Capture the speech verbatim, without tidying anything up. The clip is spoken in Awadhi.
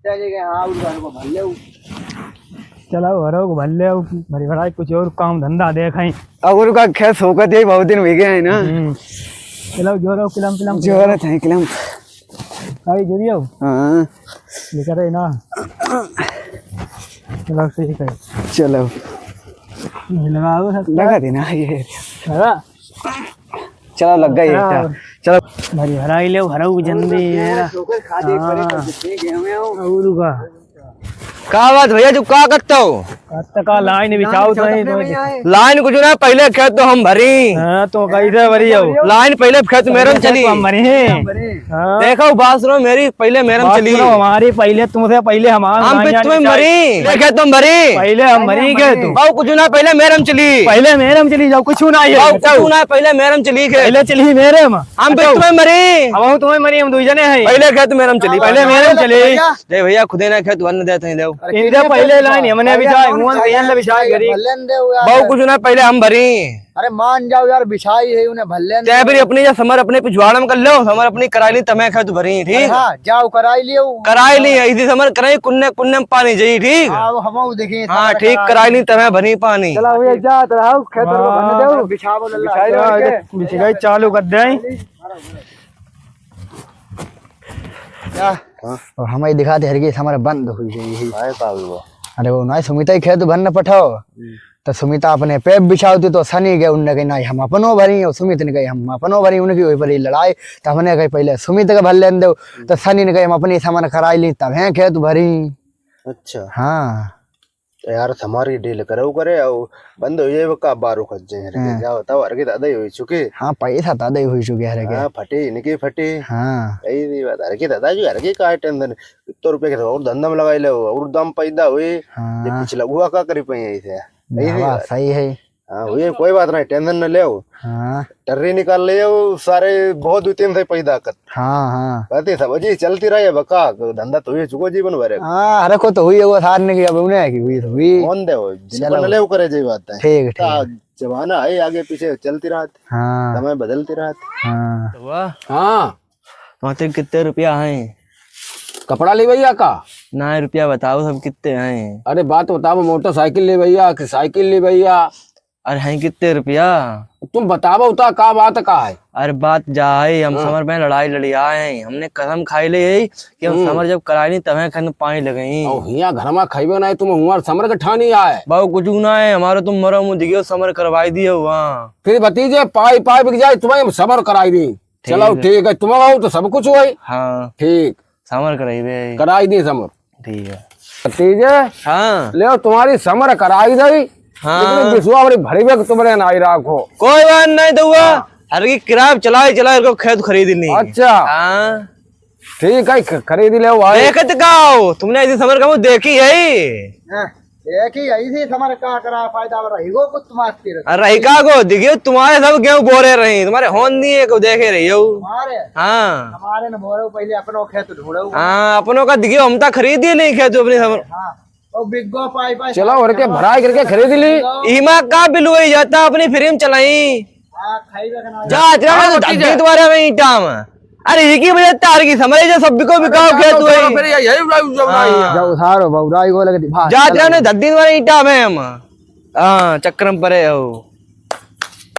हाँ, उनको, उनको भर ले। चलो, घरों को भर ले, भरी भराई कुछ और काम धंधा देखाई। और का खेत सोकत यही बहुत दिन हो गए हैं ना। हम्म। चलो, जोरो किलम किलम। जोरो थे किलम। आई जोरियो। हाँ। लिखा रहे ना। चलो, ठीक है। चलो। लगाओ सब। लगा देना ये। लगा। चलो, लग गई हाँ। बेटा। चलो। भरी भराई ले, भरऊ जंदी है। हाँ। और का? का बात भैया, तू का करता हो? करता का, लाइन बिछाओ तो ही, तो लाइन कुछ ना, पहले खेत तो हम भरी। हाँ, तो कैसे भरी हो? लाइन पहले खेत मेरम चली। हम भरी हैं। हाँ। देखो, बात सुनो मेरी, पहले मेरम बात चली। सुनो हमारी, पहले तुमसे, पहले हमारा हम लाइन पे तुम्हें बिछाई। भरी। पहले खेत तुम भरी। पहले हम भरी, खेत। बाबू कुछ ना, पहले मेरम चली। पहले मेरम चली जाओ, कुछ ना है। बाबू कुछ ना, पहले मेरम चली खेत। पहले चली मेरम। हम पे तुम्हें मरी। हम तुम्हें मरी, हम दुई जने हैं। पहले खेत मेरम चली। पहले मेरम चली। जय भैया, खुदे ना खेत भरने देते हैं, देव। अरे इनका पहले लाइन हमने बिछाई, हुआ तेल बिछाई करी। भलेन दे यार। बाबू कुछ ना, पहले हम भरी। अरे मान जाओ यार, बिछाई है उन्हें भलेन ते दे। फिर अपनी या समर अपने पिछवाड़ा में कर लो, समर अपनी कराई ली, तमे खेत भरी, अरे ठीक? हाँ, जाओ कराई लियो। कराई ली, इसी समर कराई, कुन्ने, कुन्ने में पानी जाई, ठीक? हाँ, वो हम देखिए, हाँ, समर ठीक, कराई ली, तमे भरी पानी। चला भैया, जात रहो, खेत को भरने दो। बिछाओ, लल्ला। बिछाई लो, बिछाई चालू कर दे। क्या? हाँ। और हमें दिखा दे हर की हमारे बंद हुई गई है। काहे का हुआ? अरे वो ना सुमिता ही खेत भरने पठाओ। हम्म। तो सुमिता अपने पे बिछावती तो सनी गए उनने कही, "नहीं, हम अपनो भरी।" और सुमित ने कही, "हम अपनो भरी।" उनकी वही पर ही लड़ाई। तो हमने कही, "पहले सुमित के भर लेन दो।" तो सनी ने कही, "हम अपनी समर कराई ली, तब हैं खेत भरी।" अच्छा। हाँ। यार, समर की डील करे, वो करे, और बंद हो जाए, वो का बारू खत जाए, हर के हाँ। क्या बताओ, हर के दादा ही हुई चुकी। हाँ, पैसा दादा ही हुई चुकी, हर के। हाँ, फटी, इनकी फटी। हाँ। यही सी बात, हर के दादा जी, हर के का टेंशन, इतने रुपये के तो और धंधा में लगाई ले, और दाम पैदा हुई, हाँ। ये पिछला हुआ का करी पाई ऐसे। यही सी बात। सही है। हाँ, हुई, कोई बात नहीं, टेंशन न ले। हाँ। टर्री निकाल ले, वो सारे बहुत दो तीन से पैदा कर। हाँ, हाँ। कहते सब जी चलती रही है, बका, धंधा तो हुई चुको जीवन भर। हाँ, हर को तो हुई है, वो सार ने की अब उन्हें है कि हुई तो हुई। कौन दे वो? जिनको चलो। न ले वो करे जी बात है। ठीक, ठीक। का जमाना है, आगे पीछे चलती रहत। हाँ। समय बदलती रहत। हाँ। तो वाह। हाँ। तुम्हारे कितने रुपया है? कपड़ा ले भैया का? ना, रुपया बताओ सब कितने हैं? अरे बात बताओ, मोटरसाइकिल ले भैया कि साइकिल ले भैया? अरे हैं कितने रुपया? तुम बताओ उता का बात का है? अरे बात जा है, हम हाँ। समर में लड़ाई लड़ी आए हैं, हमने कसम खाई ले यही कि हम हम्म। समर जब कराई नहीं तब हैं खन पानी लगई। और हियाँ घर में खाइबे नहीं, तुम हुआं समर के ठानी आए। बाबू कुछ ना है, हमारो तुम मरो मुँह दिखियो, समर करवाई दियो हुआं। फिर भतीजे पाई पाई बिक जाए, तुम्हें हम समर कराई दी। चलो ठीक है। ठीक है, तुम आओ तो सब कुछ होई। हाँ। ठीक। समर कराइबे। कराई दी समर। ठीक है। ठीक है। हाँ। ले तुम्हारी समर कराई दी। हाँ। लेकिन बिसुआ बड़ी भरी बेग तुमने नाई राखो। कोई बात नहीं दउआ। हाँ। हर की किराब चलाई चलाई को खेत खरीद ली। अच्छा। हाँ। ठीक है, ख-, खरीद ले भाई। देखत का हो? तुमने ऐसी समर का मुँह देखी है? हाँ। एक ही ऐसी समर का करा फायदा हो रही हो कुछ मारती रहती। अरे रही का को, देखियो तुम्हारे सब गेहूं बोरे रही, तुम्हारे होन नहीं है को देखे रही हो। हमारे? हाँ। हमारे न बोरे पहले अपनो खेत ढूंढो। हाँ, अपनो का देखियो, हम ता खरीद ही नहीं खेत अपनी समर। हाँ। वो बिग्गो पाई पाई चलो, और के भराई करके खरीद ली। इमा का बिलुई जाता अपनी फ्रेम चलाई। जा, जा, जा, जा, जा, जा, तुम्हारे में ईंटा में। अरे, एक ही बजे तार की समझ जो सब बिको बिकाओ खेत हुई। फिर ये, यही उड़ाई, उड़ाई, उड़ाई। हाँ। जाओ, उधार हो, बउराई को लगे, भाग, जा, चलो। जा, ने दस दिन वाले ईंटा में हम। हाँ, चक्कर में परे हो।